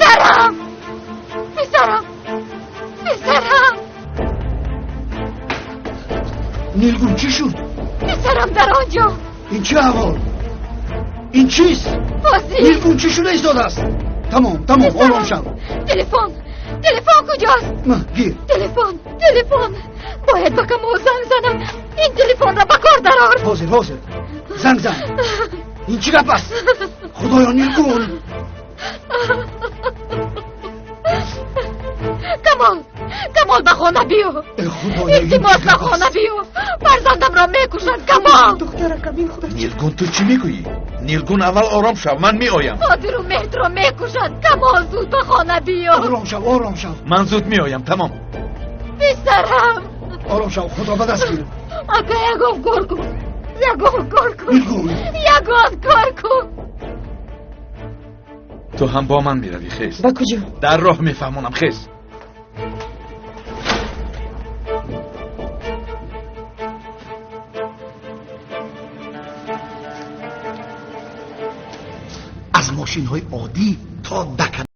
Писарам, писарам, писарам. Нилгун, чӣ шуд? Писарам дар он ҷо. Ин чӣ аҳвол? Ин чист? Фозил. Нилгун, чӣ шуда истодааст? Тамом, тамом, ором шав. Телефон, телефон куҷост? Ма, гир. Телефон, телефон, бояд ба Камол занг занам. Ин телефонро ба кор дарор. Ҳозир, ҳозир занг зан. Ин чӣ гап аст, худоё? Нилгун! Камол, Камол, ба хона биё. Э, худоё, ин Илтимос, чӣ ба гап аст? хона биё, фарзандамро мекушанд, Камол. Духтаракам, ин худо. Нилгун, ту чӣ мегӯӣ? Нилгун, аввал ором шав, ман меоям. Қодиру Меҳдро мекушанд, Камол, зуд ба хона биё. Ором шав, ором шав. Ман зуд меоям, тамом. Писарам. Ором шав, худро ба даст гир. Ака, ягон кор кун, ягон кор кун. Нилгун. Ягон кор кун. Ту ҳам бо ман меравӣ, хез. Ба куҷо? Дар роҳ мефаҳмонам, хез. Аз мошинҳои оддӣ то дака.